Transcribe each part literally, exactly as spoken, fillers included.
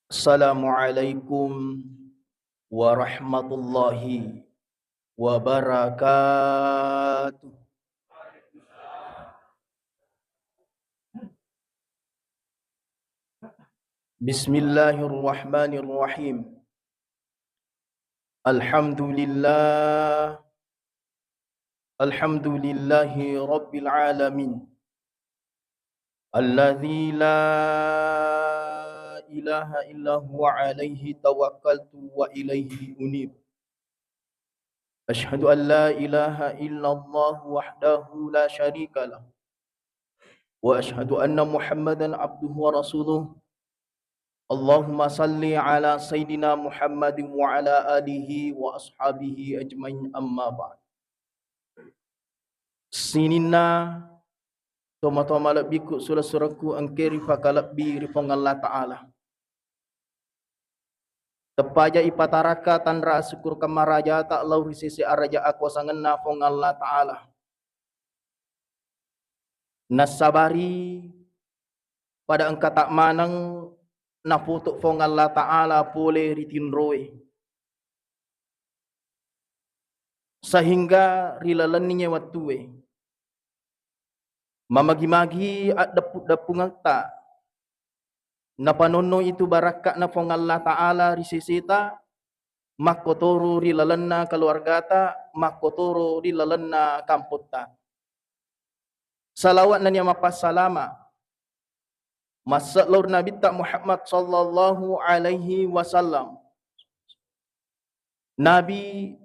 Assalamualaikum warahmatullahi wabarakatuh. Bismillahirrahmanirrahim. Alhamdulillah. Alhamdulillahi rabbil alamin. Alladzi la ilaha illa huwa alaihi tawakkaltu wa ilaihi unib. Asyhadu an la ilaha illallah wahdahu la syarika lah. Wa asyhadu anna Muhammadan abduhu wa rasuluh. Allahumma salli ala Sayyidina Muhammadin wa ala alihi wa ashabihi ajmain, amma ba'd. Sininna tomatoa malebbiku, sura-suraku engke ripakalebbi ri Puang Allah Ta'ala. Teppaja ipatarakka tanra asukkurukeng marajata lao ri sese araja akuasangenna Puang Allah Ta'ala. Nassabari pada engkata maneng napoto Puang Allah Ta'ala pole ri tinroe. Sehingga ri lalenna iye wettue, mamagi-magi addeppu-deppungetta, napanonno itu barakka'na Puang Allah Ta'ala ri seseta, makkotoro ri lalenna keluargata, makkotoro ri lalenna kampotta. Salawat nennia mappassalama masse lao ri Nabitta Muhammad sallallahu alaihi wasallam. Nabi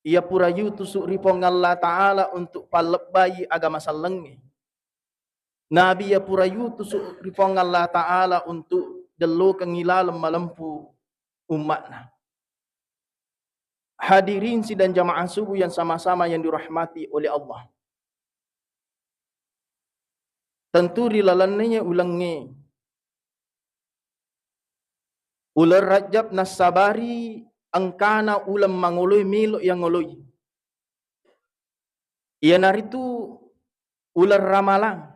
iya pura yutusu ri Puang Allah Ta'ala untuk pallebbai agama sellengnge. Nabi iya pura yutusu ri Puang Allah Ta'ala untuk dellokengngi laleng malempu umma'na. Hadirin sidang jamaah subuh yang sama-sama yang dirahmati oleh Allah. Tentu ri lalenna iye ulengnge, uleng Rajab nassabari engkana uleng mangoloi melo yangoloi. Iyanaritu uleng Ramalang.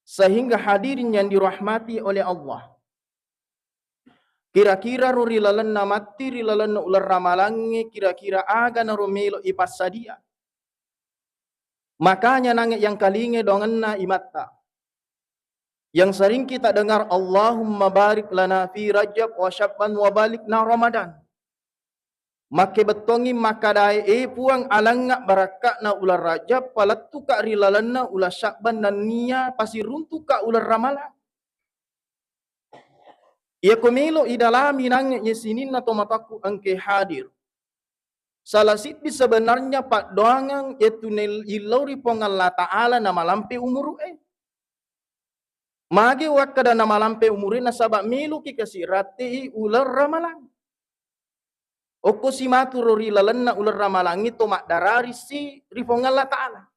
Sehingga hadirin yang dirahmati oleh Allah, kira-kira ro ri lalenna matti, ri lalenna uleng Ramalangnge, kira-kira aga naro melo ipassadia? Makanya nange yang kalinge dongenna imatta yang sering kita dengar, Allahumma barik lana fi Rajab wa Sya'ban wa balighna Ramadan. Makkebettongi makkadae, e Puang, alangnga barakka'na uleng Rajab, palettuka ri lalenna uleng Sya'ban nennia pasiruntuka uleng Ramalang. Iyako melo idalami nange iye sininna tomatoakku engke hadir, salah siddi sebenarnya paddoangeng yaitu nel-, illau ri Puang Allah Ta'ala namalampe umuru'e. Mage wakkeda namalampe umuru'e? Nasaba meloki kasi rattei uleng Ramalang. Okko simatu ro ri lalenna uleng Ramalangnge to maddarari si ri Puang Allah Ta'ala.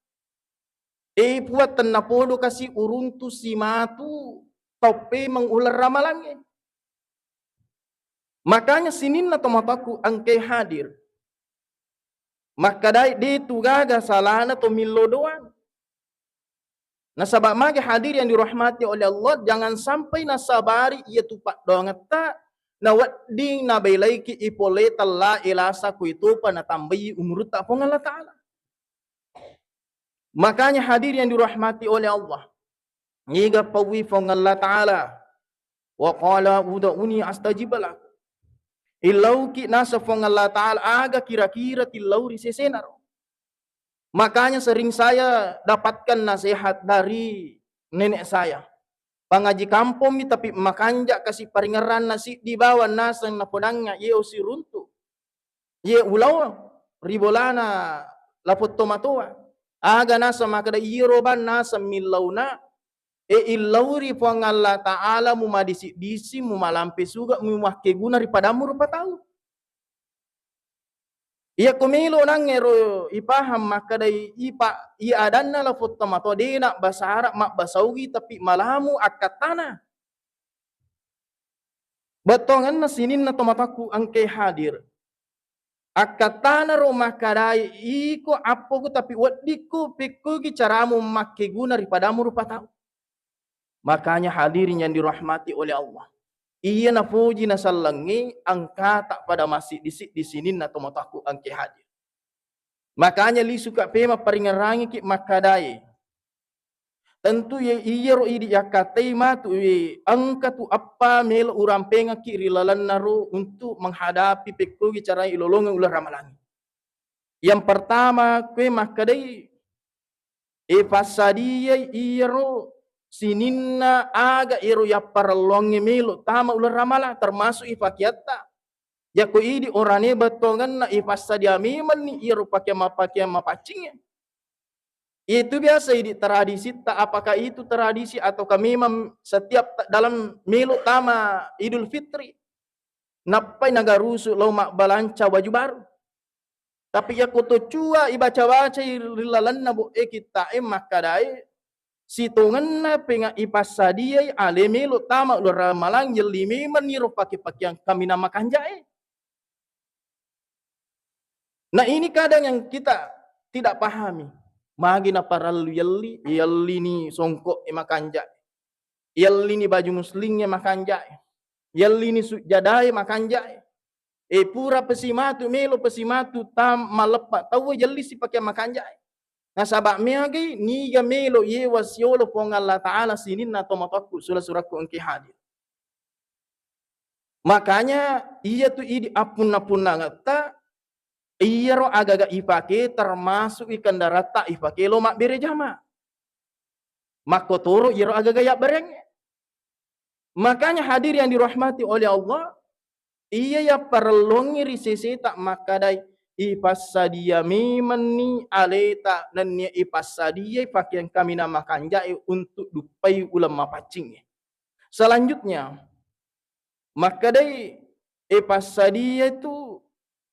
E Puang, tennapodo kasi uruntu simatu tau pemeng uleng Ramalangnge. Makanya sininna tomatoakku engke hadir, makkadai de tu gaga salana to millo doang. Nasaba mage hadir yang dirahmati oleh Allah, jangan sampai nasabari iya tu paddoangetta nawedding nabelaiki ipole tella elasa kuitopa natambai umurutta Puang Allah Ta'ala. Makanya hadir yang dirahmati oleh Allah, niga pauwi Puang Allah Ta'ala, wa qala ud'uni astajib lakum. Illauki nasa Puang Allah Ta'ala aga kira-kira tillau ri sesenaro. Makanya sering saya dapatkan nasihat dari nenek saya. Pangaji kampommi, tapi makanja kasi paringerranna siddi bawang naseng napodangnga, ye usiruntu, ye ulao ri bolana lapong tomatoa. Aga naseng makkeda, iyaro bang naseng millauna, e illau ri Puang Allah Ta'ala, mumadisi-disi, mumalampe suga, mumakkeguna ri padammu rupa tau. Iyako melo nangngero ipahang makkedai ipa, iya adanna lapong tomatoa de nabbasa Arab, mabbasa Ugi, tapi malamu akkattana. Bettuangenna sininna tomatoakku engke hadir, akkattanaro makkadai, iko appoku tapi weddikku pekkogi caramu makkeguna ri padammu rupa tau. Makanya hadirin yang dirahmati oleh Allah, Iya napoji nasallengnge engkata pada massiddi-siddi sininna tomatoakku engke hadir. Makanya lisuka pema paringerangiki makkadae. Tentu ye iyaro idi yakkatai matu, ye engka tu appa melo urampengekki ri lalenna ro untuk menghadapi pekkogi cara ilolongeng uleng ramalangi. Yang pertama, kue makkadai, e, passadiai iyaro sininna aga ero yapparelluangnge melo tama uleng ramalang, termasuk ipakeatta. Yakko idi orane bettuangenna ipassadia memenni iyaro pakeang-, pakeang mapaccingnge. Itu biasa idi tradisitta, apakah itu tradisi ataukah memang setiap ta-, dalam melo tama Idul Fitri, nappai nagarusu lao mabbalanca baju baru. Tapi yakko to cua ibaca-bacai ri lalenna bo-, e, kitta'e makkadae, sitongenna penga ipassadiai ale melo tama uleng ramalang, yelli memenni ro pake-pakeang kaminang makanja'e. Nah, ini kadang yang kita tidak pahami. Magi naparellu yelli, yellini songko e makanja, yellini baju muslingnge makanja, yellini sujjadae makanja. E, pura pesi matu, melo pesi matu tam malleppa tauwe yelli sipake makanja. Nasaba meagai niga melo yewa siolo Puang Allah Ta'ala sininna tomatoakku sura-surakku engke hadir. Makanya, iya tu idi appunna-punnangetta, iyaro agaga ipake termasuk i kendaratta ipake lo mabbere jama. Makkotoro iyaro agaga yabbarengnge. Makanya hadir yang dirahmati oleh Allah, iya yapparellongngi ri seseta makkadai, ipassadia memenni aleta nennia ipassadiai pakeang kaminang makanjae untuk duppai uleng mapaccingnge. Selanjutnya, makkadai, e, passadia itu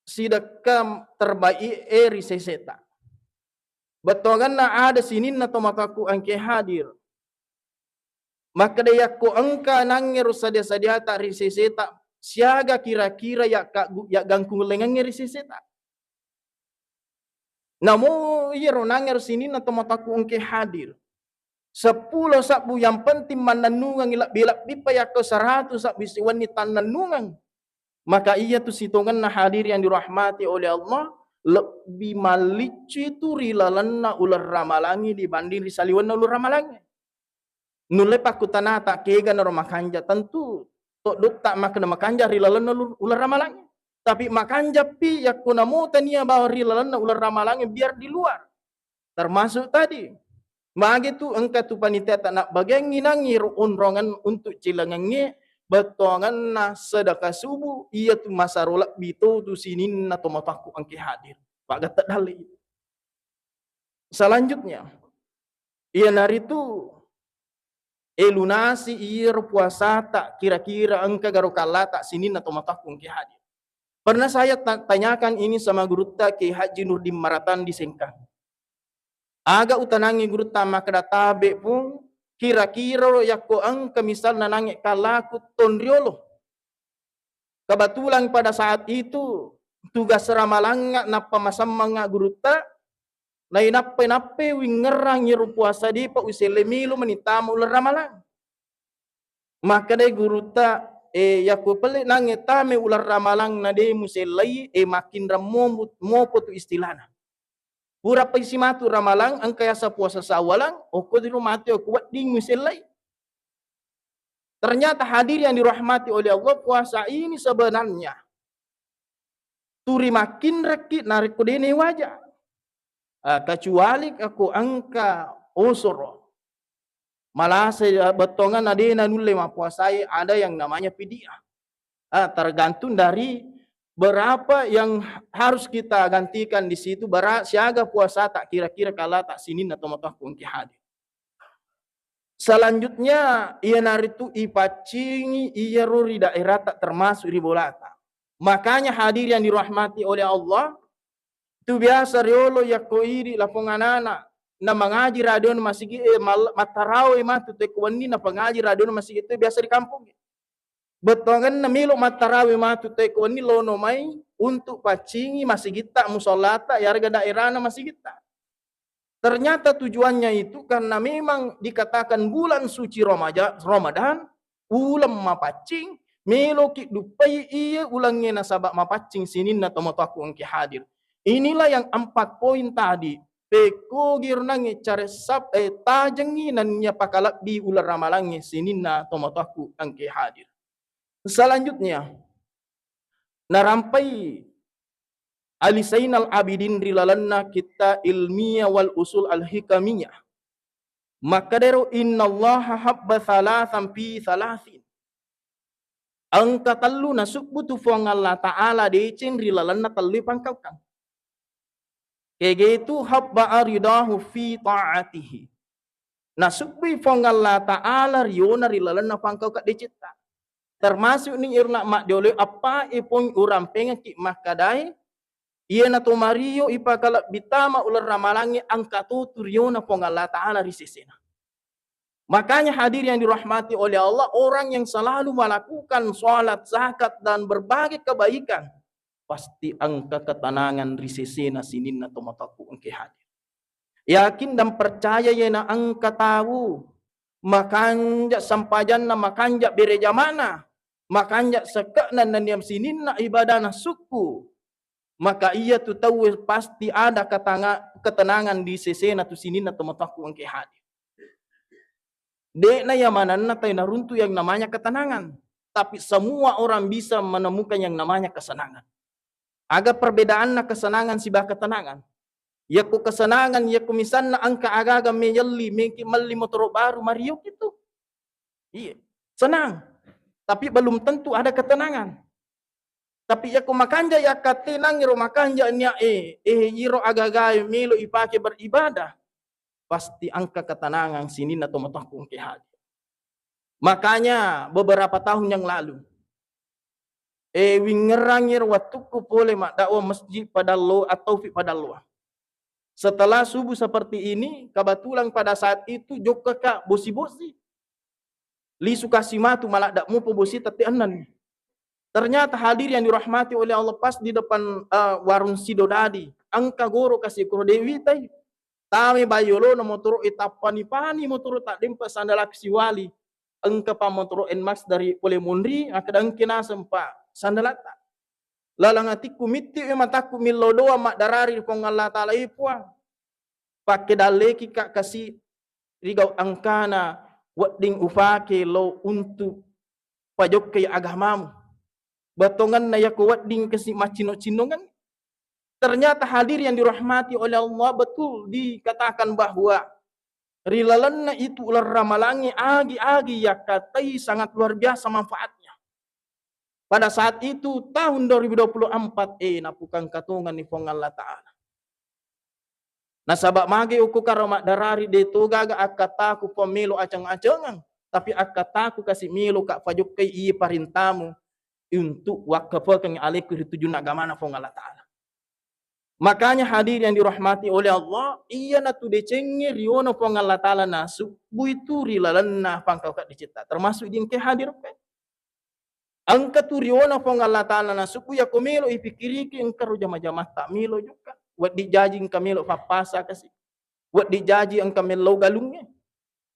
sidekka terbaik e ri seseta. Bettuangenna ada sininna tomatoakku engke hadir. Makkadai yakko engka nangngero sadia-sadiata ri seseta, siaga kira-kira yakka-, yaggangkung lengengnge ri seseta. Namo iyaro nangngero sininna tomatoakku engke hadir. Seppulo sabbu yang penting mannennungengngi lebbi-lebbipa yakko seratu sabbu siwenni tannennungeng. Maka iya tu sitongenna hadir yang dirahmati oleh Allah, lebbi malliccu itu ri lalenna uleng ramalangi dibanding ri saliwenna uleng ramalangi. Nulle pakkutanata, kega naro makanja? Tentu toddotta makkeda makanja ri lalenna lu-, uleng ramalangnge. Tapi makanjapi yakko namo tania bawang ri lalenna uleng ramalangnge, biar di luar. Termasuk tadi, magi tu engka tu panitia tak nabbagiangngi nangngi ro onrongan untuk cilengengnge, bettuangenna sedekah subuh, iya tu masaro lebbi to tu sininna tomatoakku engke hadir. Paggatta dalle. Selanjutnya, iyanaritu, e, lunasi iyaro puasata kira-kira engka garo kallata sininna tomatoakku engke hadir. Pernah saya ta-, tanyakan ini sama gurutta Kiai Haji Nurdin Maratang di Sengkang. Aga utanangi gurutta makkeda, tabe pung, kira-kira yakko engka misalna nangnge kallaku tonriolo. Kebetulan pada saat itu tugas ramalangnga nappa masemmangnga gurutta, nainappai-nappai wingngerrang iyaro puasa depa uselle melo mani tama uleng ramalang. Makkedai gurutta, e, yakko pelle nangnge tama uleng ramalang na de musellai, e, makkinrang momu-, mopo tu istilana. Pura paisi matu ramalang, engka yasa puasa sawalang, okko diro mate okko wedding musellai. Ternyata hadir yang dirahmati oleh Allah, puasa ini sebenarnya turi makkinrekki narekko dene waja. Ah, kecuali ko engka usur. Malasa, ah, bettongan na dena nulle mappuasai, ada yang namanya fidyah. Ah, tergantung dari berapa yang harus kita gantikan di situ, bara-, siaga puasa tak kira-kira kala tak sininna tomatoakku engki hadir. Selanjutnya, iyanaritu ipaccingi iyaro ri daerata termasuk ri bolata. Makanya hadir yang dirahmati oleh Allah, tu biasa riolo yakko idi lapong anana, na mangaji radiona masigi, eh, mal-, mattarawe matu tekko wenni na pangaji radiona masigi tu biasa di kampung. Bettuangenna melo mattarawe matu tekko wenni lono mai untuk paccingi masigitta, musallata, yarega daerana masigitta. Ternyata tujuannya itu karena memang dikatakan bulan suci Ramaja-, Ramadan, uleng mapaccing, Meloki duppai iye ulengnge nasaba mapaccing sininna tomatoakku engke hadir. Inilah yang empat poin tadi. Pekko girnangnge care sap-, eh, tajengngi nennia pakalebbi uleng ramalangnge sininna tomatoakku engke hadir. Selanjutnya, narampai Ali Zainal Abidin ri lalenna kitta Ilmiyah wal Usul Al Hikamiyah. Makkedaro, "Innallaha habba thalathan fi thalathin." Engka tellu nasubbu tu Fuang Allah Ta'ala deceng ri lalenna tellu pangkaukang. Kege itu habba aridahu fi ta'atihi. Nasubbui Fuang Allah Ta'ala riona ri lalenna pangkaukang decetta. Termasuk ni irna maddiolo appa e pong urampengekki makkadae, iyana to mario ipakalebbi tama uleng ramalangnge engka to tu riona Fuang Allah Ta'ala ri sesena. Makanya hadir yang dirahmati oleh Allah, orang yang selalu melakukan sholat, zakat, dan berbagai kebaikan, pasti engka ketenangan ri sesena sininna tomatoakku engke hadir. Yakin dan percaya yena engka tau makanja sempajanna, makanja bere jamana, makanja sekke'na nennia sininna ibadana sukku, maka iya tu tauwe pasti ada ketanga-, ketenangan di sesena tu sininna tomatoakku engke hadir. De'na iya manenna tau naruntu yang namanya ketenangan, tapi semua orang bisa menemukan yang namanya kesenangan. Aga perbedaanna kesenangan siba ketenangan? Yakko kesenangan, yakko misalna engka aga-aga meyelli, meki melli motoro baru, marioki tu. Iya, senang. Tapi belum tentu ada ketenangan. Tapi yakko makanja yakkatenang ro makanja nia, eh, eh, iro aga-aga melo ipake beribadah, pasti engka ketenangan sininna tomatoakku engke hadir. Makanya beberapa tahun yang lalu, eh, wingerrangi ro wattukku pole maddakwah Masjid Padallo atau Fi Padallo. Setelah subuh seperti ini, kebetulan pada saat itu jokka ka bosi-bosi. Lisu kasi matu maladda mupo bosi tette enneng. Ternyata hadir yang dirahmati oleh Allah, pas di depan, eh, warung Sidodadi. Engka goro kasi kuro dewi tai. Tame bayolona motoro e tappani-pani motoro taddempa sandalak siwali. Engka pa motoro Nmax dari pole monri, akkeda engke naseng pa sandalatta. Laleng atikku mitti e matakku millau doang maddarari ri Puang Allah Ta'ala, e Puang. Pakke dalleki ka kasi rigau engkana wedding ufake lo untuk pajokkai agamamu. Bettongenna yako wedding kasi maccinno-cinnongeng. Ternyata hadir yang dirahmati oleh Allah, betul dikatakan bahwa ri lalenna itu uleng ramalangnge agi-agi yakkatai sangat luar biasa manfaatnya. Pada saat itu, tahun dua ribu dua puluh empat, eh, napukang katongan ni Puang Allah Ta'ala. Nasaba mage okko karo maddarari de to gaga akkataku pamelo aceng-acengeng, tapi akkataku kasi melo ka pajokkai iye parintamu untuk wakkafakeng alekku ri tujunna agamana Puang Allah Ta'ala. Makanya hadir yang dirahmati oleh Allah, iyana tu decengnge riona Puang Allah Ta'ala nasubbu itu ri lalenna pangkauka dicipta, termasuk di engke hadir pe. Engka tu riona Puang Allah Ta'ala nasubbu, yako melo ipikkiriki engka ro jama-jamatta melo jokka. Weddi jaji engka melo pappasa kasi. Weddi jaji engka melo galungnge.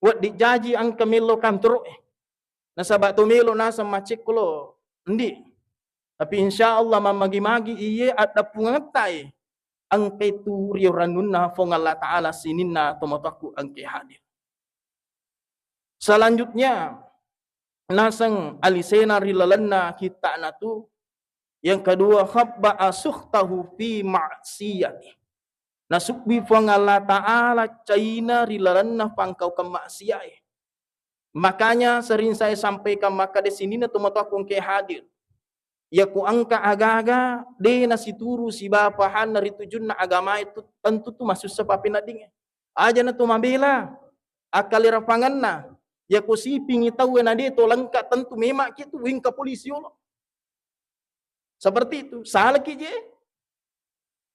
Weddi jaji engka melo kantoro'e. Nasaba to melo naseng macekkolo ndi. Tapi insya Allah mammagi-magi iye addappungetta e. Engka itu rio rannunna Puang Allah Ta'ala sininna tomatoakku engke hadir. Selanjutnya, naseng alisena ri lalenna kitta'na tu, yang kedua, khabba asuhtahu fi ma'siyati. Nasubbi Puang Allah Ta'ala caina ri lalenna pangkaukeng maksiat e. Makanya sering saya sampaikan makkeda sininna tomatoakku engke hadir. Yako engka aga-aga de nasituru siba pahanna ri tujunna agama itu, tentu tu masussa pappeneddingnge. Aja na tu mabela akkalerapangenna. Yako sipingi tauwe na de to lengka, tentu memang ki tu wingka polisi yolo. Seperti itu. Salaki je.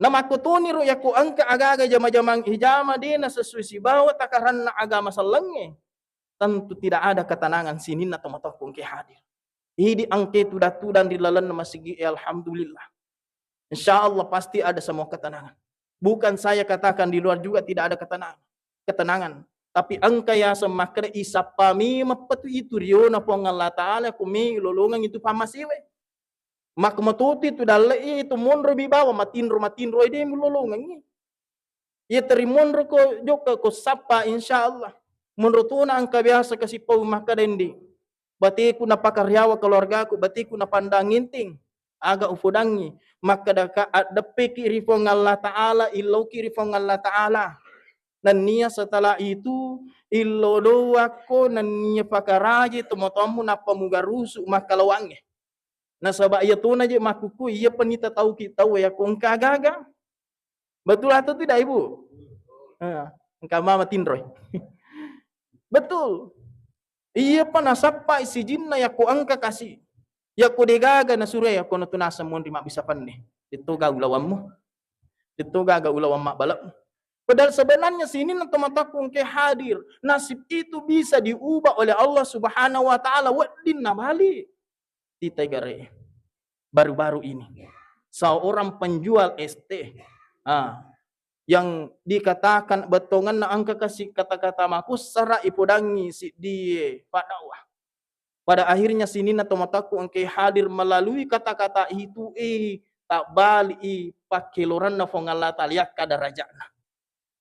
Namakkotoni ro yako engka aga-aga jama-jamang ijama de na sesuai sibawa takaranna agama sellengnge, tentu tidak ada ketenangan sininna tomatoakku engke hadir. Idi engke tudang-tudang ri lalenna masigi e, alhamdulillah. Insya Allah pasti ada semua ketenangan. Bukan saya katakan di luar juga tidak ada ketenangan. Ketenangan. Tapi engka yaseng makkeda isappa memeng petu itu riona Puang Allah Ta'ala ko me lolongeng itu pammasewe. Makko matotu itu dalle itu monro mi bawa matinro, matinro ede mulolongengi. Iya teri monro ko jokka ko sappa, insya Allah. Monro tona engka biasa kasi pau makkeda ndi. Bateku napakariawa keluargaku, bateku napandang enteng. Aga ufodangi. Makkeda ka addeppeki ri Puang Allah Ta'ala, illauki ri Puang Allah Ta'ala. Nennia setelah itu, illo doakko nennia pakaraje tomatoammu nappa mugarusu makkalawangnge. Nasaba iya tona je makkukku, iya penita tauki tau ya ko engka gaga. Betul atau tidak, Ibu? Eh, engka mama tinroi. Betul. Iya pa nasappa sijinna yakko engka kasi. Yakko degaga nasuro yakko natu naseng monri mabbisa penne. Itu gaga ulawammu. Itu gaga ulawang mabbalakmu. Padahal sebenarnya sininna tomatoakku engke hadir. Nasib itu bisa diubah oleh Allah Subhanahu wa Ta'ala wedding nabali. Titai gare. Baru-baru ini seorang penjual es teh, ah, yang dikatakan bettongenna engka kasi kata-kata makussara ipodangi siddie padawa. Pada akhirnya sininna tomatoakku engke hadir melalui kata-kata itu, eh, tabbali i pakkeloranna Puang Allah Ta'ala yakka darajatna.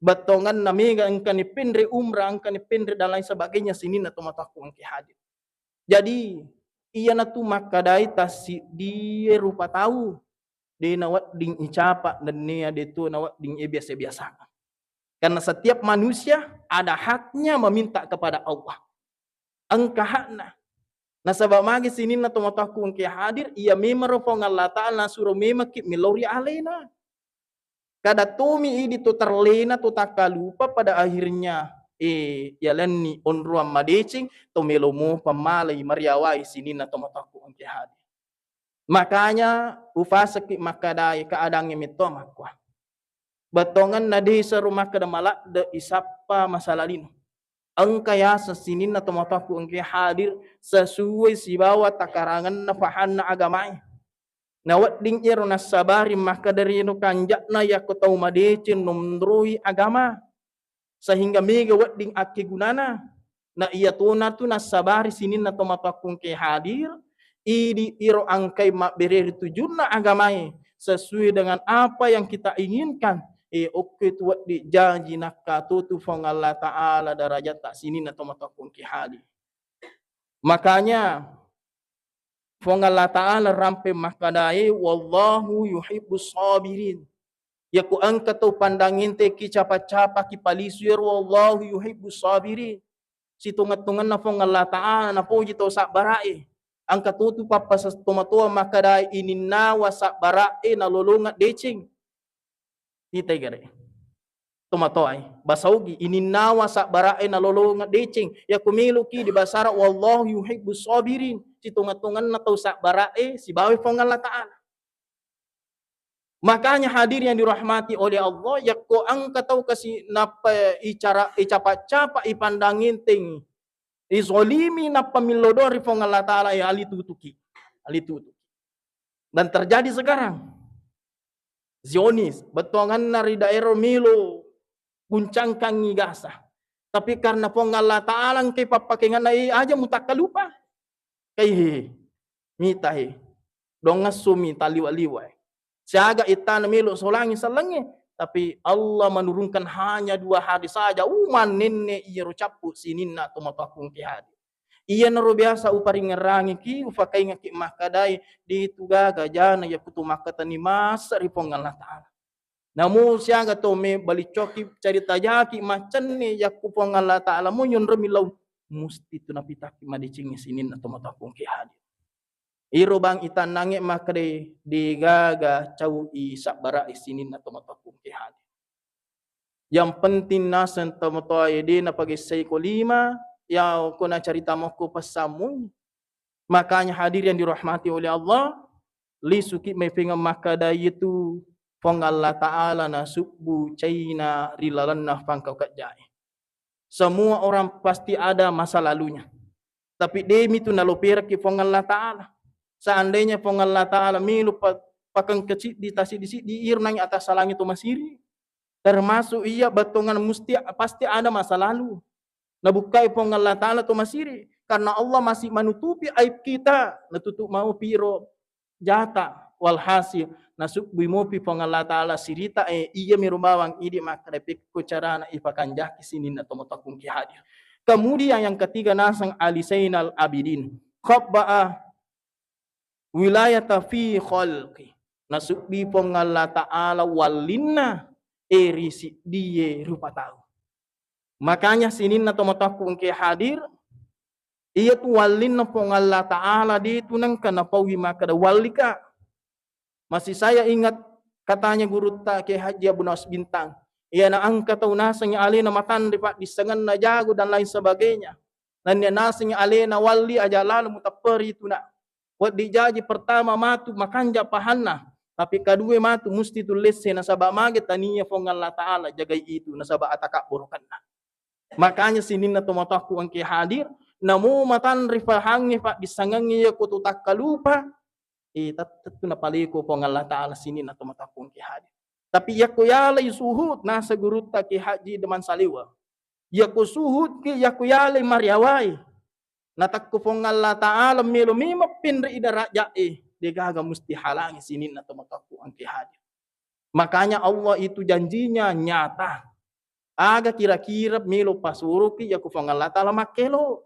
Bettongenna mega engkani penre umrah, engkani penre dan lain sebagainya sininna tomatoakku engke hadir. Jadi, iyanatu makkadai tassiddie rupa tau, de nawedding icapa nennia de to nawedding e biasa-biasa. Karena setiap manusia ada haknya meminta kepada Allah. Engka hakna. Nasaba magi sininna tomatoakku engke hadir, iya memaro Puang Allah Ta'ala nasuro memekki mellau ri alena. Kada tomi idi to terlena to takkalupa pada akhirnya, eh, yalenni onroang madeceng to melo mopa malai mariawai sininna tomatoakku engke hadir. Makanya ufasekki makkadai keadaangnge metto makkua. Bettongenna desa ro makkeda maladde isappa masalah lino. Engka yaseng sininna tomatoakku engke hadir sesuai sibawa takarangenna fahanna agamae. Nawedding iyaro nassabari makkeda rino kanja'na yakko tau madeceng nonroi agama, sehingga mega wedding akkegunana. Na iya tona tu nassabari sininna tomatoakku engke hadir, idi iro engkai mabbere ri tujunna agamae sesuai dengan apa yang kita inginkan. Eh, okko tu wedding jaji nakkatutu Puang Allah Ta'ala darajatta sininna tomatoakku engke hadir. Makanya Puang Allah Ta'ala rampe makkadae, "Wallahu yuhibbus sabirin." Yakko engka tau pandangente ki capa-capa ki palisu ero, "Wallahu yuhibbus sabirin." Sitonga-tonganna Puang Allah Ta'ala napoji tau sabbara'e. Engka totu pappasa tomatoa makkadae, "Ininnawa sabbara'e nalolongeng deceng." Itai gare. Tomatoae, basaugi, ininnawa sabbara'e nalolongeng deceng. Yakko meloki dibasara, "Wallahu yuhibbus sabirin." Sitonga-tonganna tau sabbara'e sibawa Puang Allah Ta'ala. Makanya hadir yang dirahmati oleh Allah, yakko engka tau kasi nappa icara, icapa-capa, ipandang enteng, izolimi, nappa millo doang ri Puang Allah Ta'ala, ya alitutuki. Alitutuki. Dan terjadi sekarang. Zionis, bettuanganna ri daerah melo guncangkangngi Gaza. Tapi karena Puang Allah Ta'ala engkai pappakenganna, eh, aja mutakkalupa. Kaihe, mita he. Dongassumi taliwa-liwa. Siaga ittana melo solangi sellengnge. Tapi Allah menurunkan hanya dua hari saja. Uman nenne iyaro cappu sininna tomatoakku engke hadir. Iyanaro biasa uparingerrangiki, ufakaingaki makkadai, de tu gaga jana yakutu makkatani masa ri Puang Allah Ta'ala. Namo siaga to me baliccoki carita jaki macenne yakku Puang Allah Ta'ala mo yonromi lau, musti tu napitaki madecengi sininna tomatoakku engke hadir. Iro bang itannangnge makkadai, de gaga cau i sabbara'e sininna tomatoakku engke hadir. Yang penting naseng tomatoae de napagessai ko lima, ya ko nacarita mokko passammui. Makanya hadir yang dirahmati oleh Allah, lisuki maifengeng makkada itu Puang Allah Ta'ala nasubbu caina ri lalenna pangkau kajjae. Semua orang pasti ada masa lalunya. Tapi demi tu naloperaki Puang Allah Ta'ala. Seandainya Puang Allah Ta'ala melo pa-, pakengke siddi, tasiddi-siddi, irnangi atas salangi tu masiri. Termasuk iya bettongan musti, pasti ada masa lalu. Nabukkai Puang Allah Ta'ala to masiri, karena Allah masih menutupi aib kita, natutup mau piro jata. Walhasil, nasubbui mopi Puang Allah Ta'ala sirita e, iya miro bawang idi makkeda pekko carana ipakanjaki sininna tomatoakku engke hadir. Kemudian yang ketiga naseng Ali Zainal Abidin, khabba'a wilayata fi khalqi. Nasubbi Puang Allah Ta'ala wallinna e ri siddie rupa tau. Makanya sininna tomatoakku engke hadir, iya tu wallinna Puang Allah Ta'ala de tu nengka napaui makkeda wallika. Masih saya ingat katanya gurutta Kiai Haji Abu Nawas Bintang. Iya na engka tau naseng alena matanre paddissengenna jago dan lain sebagainya. Nennia naseng alena walli aja lalo mutepperi tu na. Wedding jaji pertama matu makanja pahanna, tapi kadue matu musti tu lesse nasaba mage tania Puang Allah Ta'ala jagai itu nasaba atakabborokenna. Makanya sininna tomatoakku engke hadir, namo matanre pahangnge paddissengengnge iya ko tu takkalupa, eh, tet-, tettu napaleko Puang Allah Ta'ala sininna tomatoakku engke hadir. Tapi yakko yalai suhut nasa gurutta Kiai Haji Deman Salewa. Yakko suhut ki, yakko yalai mariawai. Natakko Puang Allah Ta'ala melo memang penre i darajat e, degaga musti halangi sininna tomatoakku engke hadir. Makanya Allah itu janjinya nyata. Aga kira-kira melo pasuroki yakko Puang Allah Ta'ala makkelo.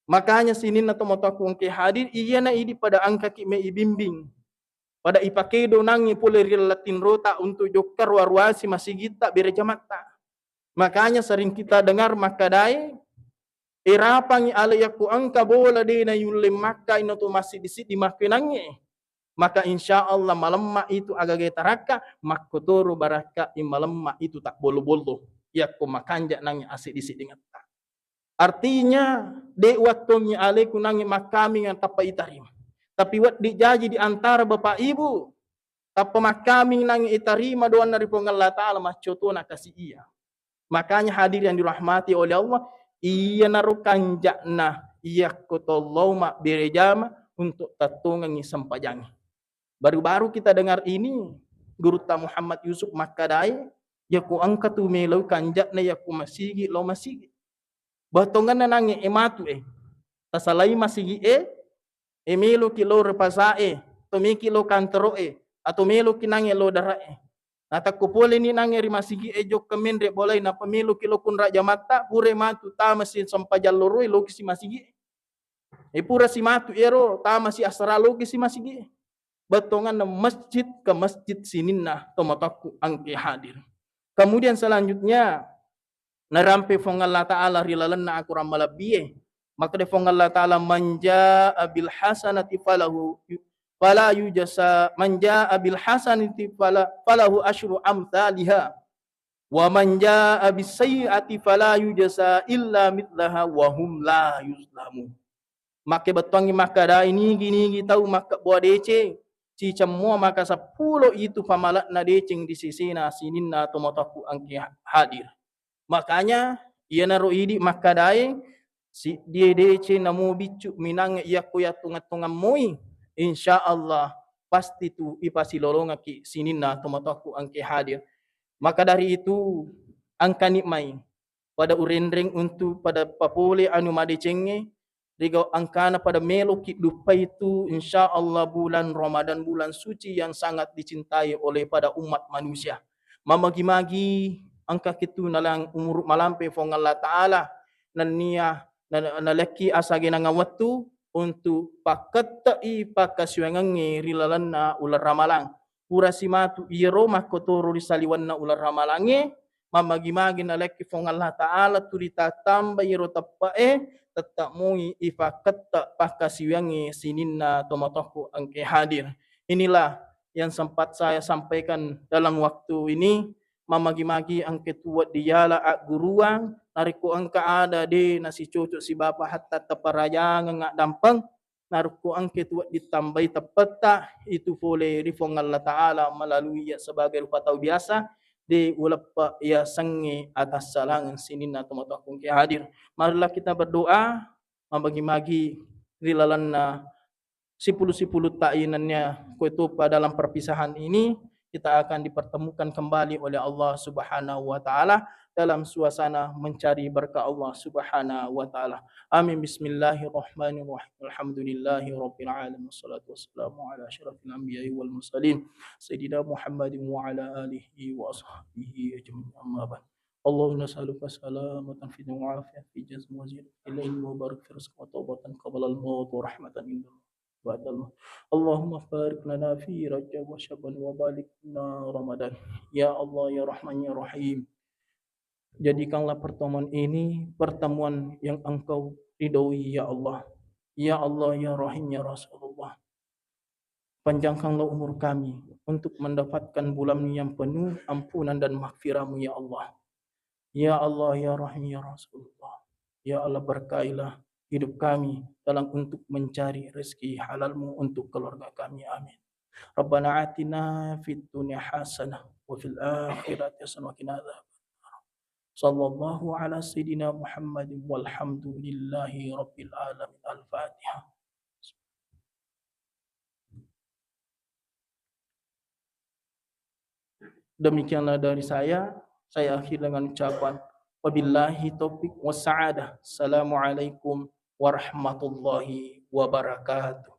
Makanya sininna tomatoakku engke hadir, iyana idi pada engkaki me ibimbing. Pada ipakedo nangnge pole ri laleng tinrota untuk jokka ruwa-ruwasi masigitta bere jamatta. Makanya sering kita dengar makkadae, erapangi ale yakko engka bola de nayulle makkai nato massiddi-siddi makkenangnge. Maka insya Allah malemma itu agaga tarakka, makkotoro barakka i malemma itu tak bolo-bolo. Yakko makanja nangnge assiddi-siddingetta. Artinya, de wattongi aleku nangnge makkaming yang tappa itarima. Tapi wedding jaji di antara bapak ibu, tappa makkaming nangnge itarima doanna ri Puang Allah Ta'ala, maccotona kasi iya. Makanya hadir yang dirahmati oleh Allah, iyanaro kanja'na iyakko tollau mabbere jama untuk tattongengi sempajangi. Baru-baru kita dengar ini, Gurutta Muhammad Yusuf makkadae, yakko engka tu meloi kanja'na yakko masigi lao masigi. Battongenna nangnge e matu e. Tasalai masigi e, e meloki lao ri pasa e, to meki lao kantoro e, atau meloki nangnge lao dara e. Natakko poleni nangnge ri masigi e jokka menre bolai, nappa meloki lao kunra jamatta, pura matu tamasi sempajang loro e, loki si masigi e. E pura si matu ero, tamasi asara loki si masigi e. Battonganna masjid ke masjid sininna tomatoakku engke hadir. Kemudian selanjutnya, narampe Puang Allah Ta'ala ri lalenna akorang malebbie. Makkeda Puang Allah Ta'ala, "Man jaa bil hasanati falahu, fala yujasa, man jaa bil hasanati fala, falahu asyru amthaliha. Wa man jaa bis sayyiati fala yujasa illa mithlaha wa hum la yuzlamun." Makkebettuangngi makkadai nigi-nigi tau makkebboa deceng, ciceng mua maka seppulo itu pamalekna deceng ri sesena sininna tomatoakku engke hadir. Makanya, iyanaro idi makkadae, siddie deceng namo biccu minang iyakko yattongeng-tongeng moi, insya Allah pasti tu ipasilolongekki sininna tomatoakku engke hadir. Maka dari itu, engkani mai pada urenreng untuk pada papole anu madecengnge, rigau engkana pada meloki duppai tu, insya Allah bulan Ramadan, bulan suci yang sangat dicintai oleh pada umat manusia. Mamagi-magi engka kitu nalang umuru malampe Puang Allah Ta'ala, nennia na-, nalekki asa genanga wettu untuk pakkette'i pakkasiwiangengnge ri lalenna uleng Ramalang. Pura simatu iyaro makkotoro ri saliwenna uleng Ramalangnge, mammagi-magi nalekki Puang Allah Ta'ala tuli tattambai iyaro teppe'e, tette' moi ipakkette' pakkasiwiangnge sininna tomatoakku engke hadir. Inilah yang sempat saya sampaikan dalam waktu ini. Mammagi-magi engke tu wedding yala agguruang, narekko engka ada de nasicoco sibawa hatta taparajangeng addampeng, narekko engke tu wedding tambai teppetta, itu pole ri Puang Allah Ta'ala melalui iya sebagai rupa tau biasa, de uleppe iya sengnge atassalangeng sininna tomatoakku engke hadir. Marilah kita berdoa, mabagi-magi ri lalenna sipulu-sipulutta iya nennia koetopa dalam perpisahan ini, kita akan dipertemukan kembali oleh Allah Subhanahu wa Ta'ala dalam suasana mencari berkah Allah Subhanahu wa Ta'ala. Amin. Bismillahirrahmanirrahim. Alhamdulillahi rabbil alamin. Wassalatu wassalamu ala asyrafil anbiya'i wal mursalin, Sayyidina Muhammadin wa ala alihi wa ashabihi ajma'in. Amma ba'd. Allahumma nas'aluka salamatan fid din wa afiyatan fil jasad wa ziyadatan fil ilmi wa barik fi rizqi wa taubatan qabla al-maut wa rahmatan inda ba'dal maut. Allahumma barik lana fi Rajab wa Sya'ban wa ballighna Ramadan. Ya Allah, ya Rahman, ya Rahim, jadikanlah pertemuan ini pertemuan yang Engkau ridhoi, ya Allah. Ya Allah, ya Rahim, ya Rasulullah, panjangkanlah umur kami untuk mendapatkan bulan yang penuh ampunan dan maghfirah-Mu, ya Allah. Ya Allah, ya Rahim, ya Rasulullah. Ya Allah, berkahilah hidup kami dalam untuk mencari rezeki halal-Mu untuk keluarga kami. Amin. Rabbana atina fid dunya hasanah wa fil akhirati hasanah wa qina adzabannar. Sallallahu ala sayyidina Muhammadin walhamdulillahi rabbil alamin. Al-Fatihah. Demikianlah dari saya. Saya akhiri dengan ucapan wabillahi taufik wassa'adah. Assalamualaikum warahmatullahi wabarakatuh.